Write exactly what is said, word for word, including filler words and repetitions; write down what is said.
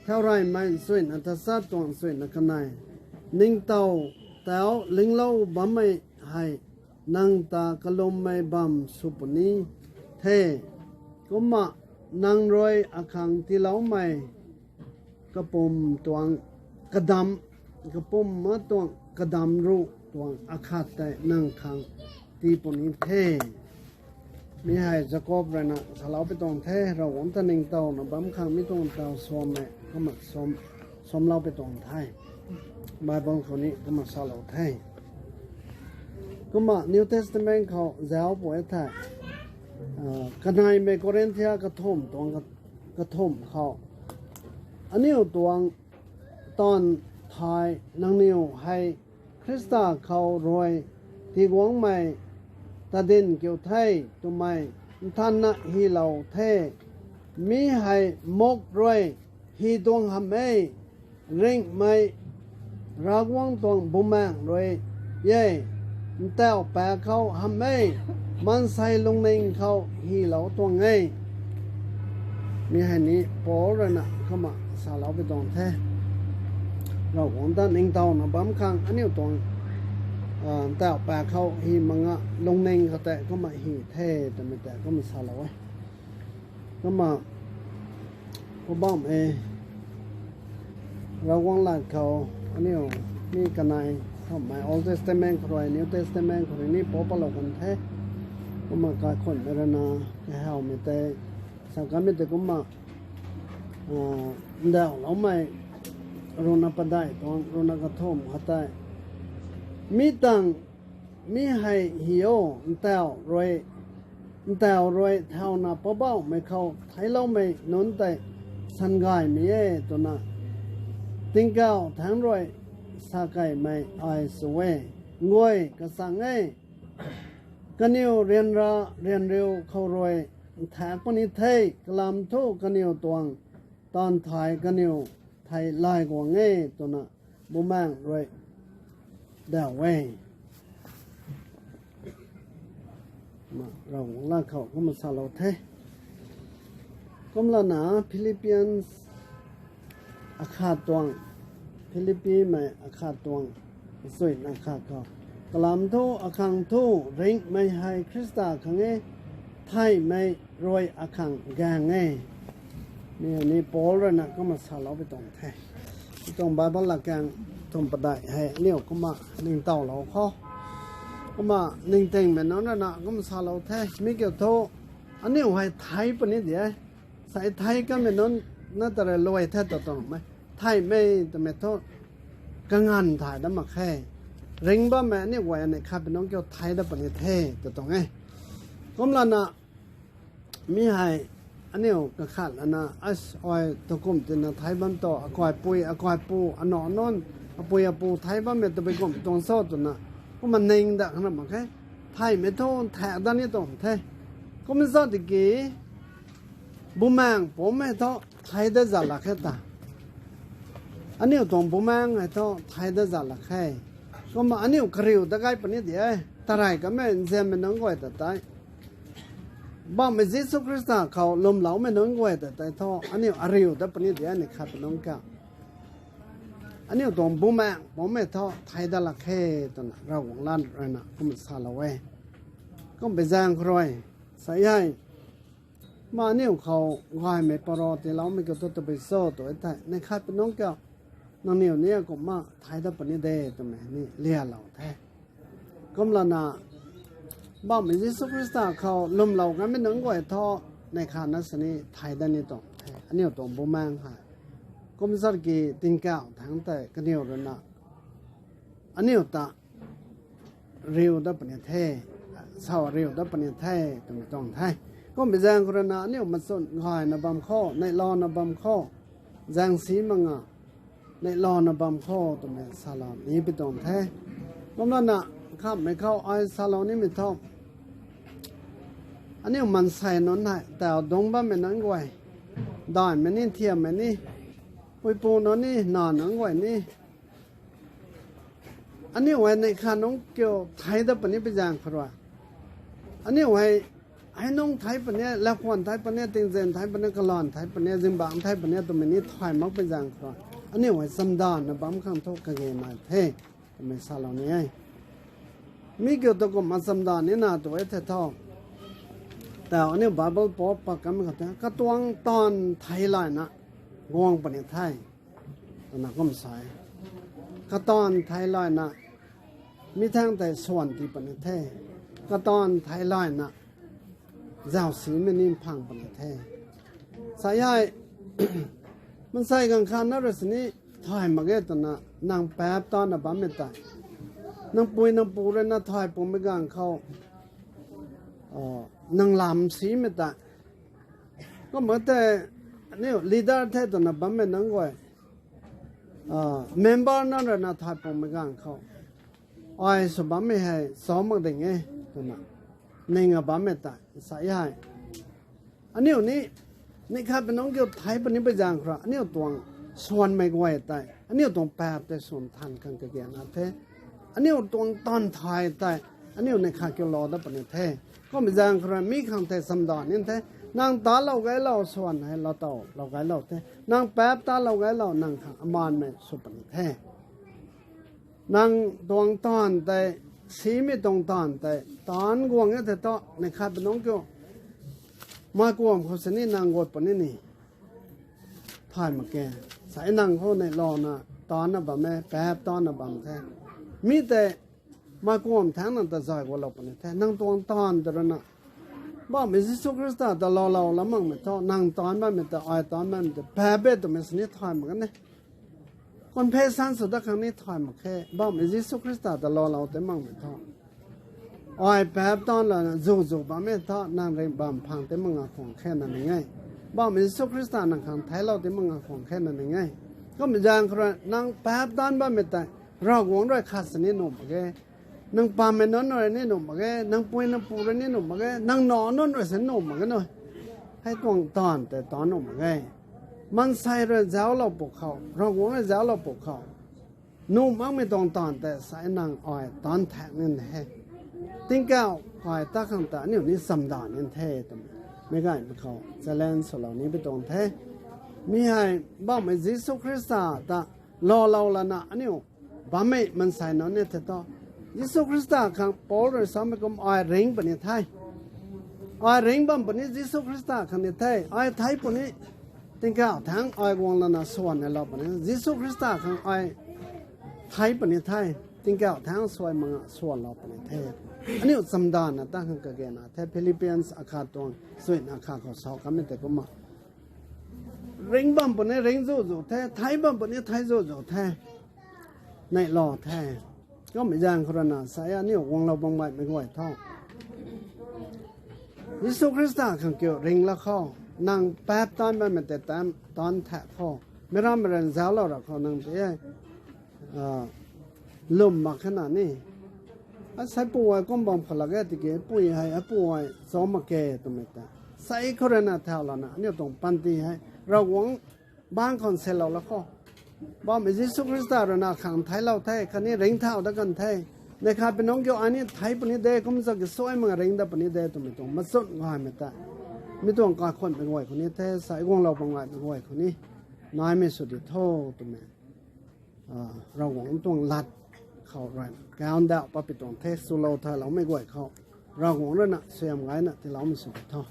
Thau reymei nchuina tachat tuang nchuina kanei. Ningtow tau linglou bammei hei nang ta kalummei bam sw puni the. Kumna nang rui akhang tiiloumei kapum tuang kadam, kapum ma tuang kadam ruh tuang akhat tei nang khang tii puni the. Mi hei Jakob rui na salou pi tuang the, Ravguangc ta ningtowna bam khang mi tuang taw suammei kumna suam, suamlou pi tuang the. Bible khou ni kumna salou the. Kumna New Testament khou zauc pui the. Ah, kaneimei Korinthia kathumh tuang ka-, kathumh khou, aniu tuang taanv thai nangniw hei Khrista khou rui tiguangmei tadin kiu the twmei nthanna hylou the. Mi hei muk rui hy tuang hamh e, ringhmei Ravguangc tuang Bumaengh rui e, ntauh paek khou hamh e, maansei lungning khou hylou tuang e. Mi hei ni Paul rui na kumna salou pi tuang the. Ravguangc ta ningtowna bam khang aniu tuang, ah, ntauh paek khou hy mak nga lungning khou tei kumna hy the twmei tei kumna salou e. Kumna, Poubauhmei Ravguangc lat khou, aniu, mi kanei, thaumei Old Testament khou rui, New Testament khou rui ni pou patlou kan the. Kumna kaikhunhmei rui na, kahawmei tei, sa kanmei tei kumna, ah, ndauhloumei, ruhna padeih tuang, ruhna kathumh khou tei. Mi tangv, mi hei hy o, ntauh rui, ntauh rui thauna Poubauhmei khou theicloumei nunc tei sangaymei e twna tingkauh thangc rui sa keymei ai sw e. Nguay kachang e, kaniw ryanra ryanriu khou rui nthaekc puni the, kalam thu kaniw tuang taanv thai kaniw thei lay guang e twna Bumaengh rui dauh e. Kumna Ravguangc lat khou kumna salou the. Kumlana Philippians akhat tuang, Philippimei akhat tuang, nchuina khat khou, kalam thu akhang thu ringhmei hei Khrista khang e, theihmei rui akhang gaeng e. Mi ni Paul rui na kumna salou pi tuang the. Mi tuang Bible latkaeng thumh padeih hei aniu kumna ningtowlou khou, kumna ningtingmei nunc rui na kumna salou the. Mi kiu thu, aniu hei thei puni de. Sei thei kanmei nunc na ta rui luai the ta tuangmei. Theihmei twmei thu, kanganv thay dat mak khe. Ringh bammei aniu guay aniu khat pi nunc kiu thei dat puni the ta tuang e. Kumlana, mi hei aniu kakhat lana, ai, tukum tina thei bam tu, akai pui, akai pu, anac nunc, apui apu thei bammei tabui kum tuang cho twna, kumna ning dat khang na mak khe. Theihmei thu nthaekc dat ni tuang the. Kum zat tiki, Bumaengh Poubauhmei thu thei dat zat lak khe ta. Aniu tuang Bumaengh hei thu thei dat zat lak khe. Kumna aniu kariu dat gay puni de. Tarey kamei nzianmei nunc guay ta tei, Poubauhmei Jisu Khrista khou lwmloumei nunc guay ta tei thu aniu ariu dat puni de, aniu khat pi nunc ka. Aniu tuang Bumaengh Poubauhmei thu thei dat lak khe twna Ravguangc lat rui na kumna salou e. Kumbi zaeng khou rui, sa hei, kumna aniu khou gaymei paro tiiloumei kiu thu tabui cho tw thei, aniu khat pi nunc kiu, nangniw ni kumna thei dat puni de twmei ni lialou the. Kumlana, Poubauhmei Jisu Khrista khou lwmlou kanmei nunc guay thu, neih khat na sini thei dat ni tuang the, aniu tuang Bumaengh hei. Kum zat ki tingkauh thangc tei kaniw rui na, aniu ta riu dat puni the, sau riu dat puni the twmei tuang the. Kumbi zaeng khou rui na aniu machun gayna bam khou, neihlouna bam khou, zaeng si mak nga, neihlouna bam khou twmei salou ni pi tuang the. Kumlana, khamhmei khou ai salou nimei thu, aniu maansei nunc hei tau dungc bammei nunc guay, daihmei ni, nthiammei ni, puipu nunc ni, nac nunc guay ni, aniu hei neih khat nunc kiu thei dat puni pi zaeng khou rui, aniu hei hei nung thei puni, lakhwan thei puni, tingzen thei puni, kalan thei puni, zingbangc thei puni twmei ni thay mak pui zaeng khou rui, aniu hei chamdanvna bam khang thu kage nai the, twmei salou ni e. Mi kiu tu kumna chamdanv nina tu e the tho. Tau aniu Bible pop pat kanmei khou the, katuang taanv thei layna guang puni the, twna kum sa e. Kataanv thei layna mi thangc tei swan tii puni the. Kataanv thei layna zauc simei ni phang puni the. Sa hei, mansei gaanv khat na rui sini thay mak ge twna nang paap taanvna bammei tei, nang pui nang pu rui na thay pumei gaanv khou, nang lam simei tei, kumna tei, aniu leader the twna bammei nunc guay, member nunc rui na thay pumei gaanv khou, ai sw bammei hei chau mak ding e, twna ning a bammei tei sa hei, aniu ni neih khat pui nungc kiu thei puni pui zaeng khou rui, aniu tuang swanmei guay tei, aniu tuang paap tei swan than khang kage na the. Aniu tuang taanv thei tei aniu neih khat kiu lou dat puni the. Kummei zaeng khou rui mi khang the chamdanv ni the. Nang taanclou gaylou swan hei lou tow lou gaylou the. Nang paap taanclou gaylou nang khang amaanmei sw puni the. Nang tuang taanv tei, simei tuang taanv tei taanc guang e the thu, neih khat pui nungc kiu mei kuam khou sini nang gut puni ni thay mak khe. Sa e, nang khou neihlouna taancna bam e, paap taancna bam the. Mi tei mei kuam thangc nang ta zay gualou puni the. Nang tuang taanv tei rui na Poubauhmei Jisu Khrista ta loulou la makmei thu, nang taanc bammei ta, ai taanc bammei ta paap e twmei sini thay mak khe ne. Confession sw dat khang ni thay mak khe. Poubauhmei Jisu Khrista ta loulou tei makmei thu, ai paap taanclana zuzu bammei thu nang ringh bam phang tei mak nga khwan khe na ning e. Poubauhmei Jisu Khrista nang khang theiclou tei mak nga khwan khe na ning e. Kummei zaeng khou rui nang paap taancna bammei tei Ravguangc rui khat sini nuh mak ge. Nang pammei nunc rui ni nuh mak ge, nang pui nang pu rui ni nuh mak ge, nang nac nunc rui sini nuh mak ge nu. Hei tuang taanv tei taancna nuh mak ge. Maansei rui zauclou pwkhou, Ravguangc rui zauclou pwkhou, nuh makmei tuang taanv tei sa e, nang ai taanc thaek ni he. Tingkauh ai ta khang ta aniu ni chamdanv ni the twmei, meic gaymei khou challenge swlou ni pi tuang the. Mi hei Poubauhmei Jisu Khrista ta loulou lana aniu bammei maansei nunc ni the thu, Jisu Khrista khang Paul rui samei kum ai ringc puni the. Ai ringc bam puni Jisu Khrista khang ni the. Ai thei puni, tingkauh thangc ai guang lana swan lou puni. Jisu Khrista khang ai thei puni the. Tingkauh thangc suai mak nga swanlou puni the. Aniu chamdanvna ta khang kage na the. Philippians akhat tuang suina khat khou sa kamei tei kumna, ringc bam puni ringc zuzu the, thei bam puni thei zuzu the. Neihlou the. Kummei zaeng khou rui na sa e, aniu guanglou bam gaymei guay tho, Jisu Khrista khang kiu ringc la khou, nang paap taancna bammei tei taanc, taanc thaek khou, meic rammei rui zauclou ra khou nang tei e lwm mak khe na ni. Asei pu ai kum bam kha lak e tiki, pui hei apu ai chau mak khe twmei ta, sei khou rui na thau lana aniu tuang panty hei Ravguangc bangc khang selou la khou, Poubauhmei Jisu Khrista rui na khang theiclou the, khatni ringcthau dat kan the. Neih khat pui nungc kiu ai ni thei puni de, kumcna ki suai mak nga ringc dat puni de twmei tuang machun gaymei tei, mi tuang kaikhunmei guay khou ni the, sei guanglou bam gaymei guay khou ni, naimei sw di tho twmei, Ravguangc tuang lat khou rui na kaw ndauh pat pi tuang the. Swlou thayloumei guay khou Ravguangc rui na suaihiam gayna tiiloumei sw di tho.